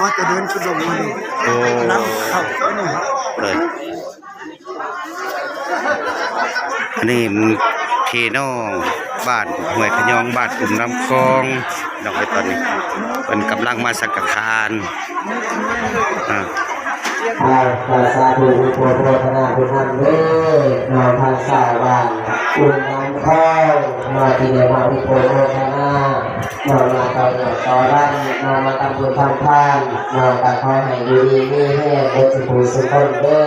ວ່າຈະເດີນທຸດົງມານີ້ ໂອ້ ນຳເຂົ້າໄປນີ້ ເອີ ອັນນີ້ເຂດນ້ອງບ້ານຫ້ວຍຂະຍອງ ບ້ານກຸ່ມນ້ຳຄອງ ນ້ອງເອີຍ ຕອນນີ້ເພິ່ນກຳລັງມາສັງກະທານ ອ່າ ອ່າ ສາທຸ ອະນຸໂມທະນາບຸນນຳເດີ ເນາະ ທາງຊາວບ້ານກຸ່ມນ້ຳຄອງ ເນາະ ທີ່ໄດ້ມາອະນຸໂມທະນາ ເນາະ ມາຕໍ່ຍອດຕໍ່ລຳ ເນາະ ມາທຳບຸນທຳທານ ເນາະ ກໍຂໍໃຫ້ຢູ່ດີມີແຮງເບິດສູ່ຜູ້ສູ່ຄົນເດີ.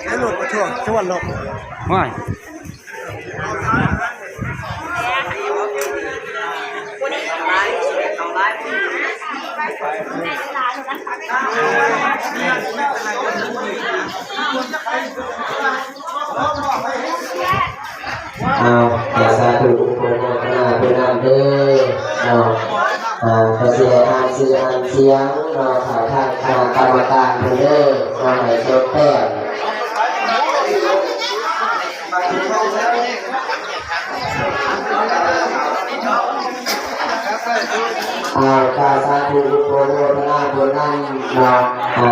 ໃຫ້ລົດໄປທົ່ວ ຊວນລົດ ວ້າຍ. ເອົາ ຂໍສາທຸ ອະນຸໂມທະນາບຸນນຳເດີເນາະ ອ່າ ກໍຊິໄດ້ອ່ານຊື່ອ່ານສຽງເນາະ ເຂົ້າທາງຄະນະກຳມະການເພິ່ນເດີເນາະ ໃຫ້ຈົດແຕ້ມ. ເອົາ ຂໍສາທຸ ອະນຸໂມທະນາບຸນນຳເນາະ.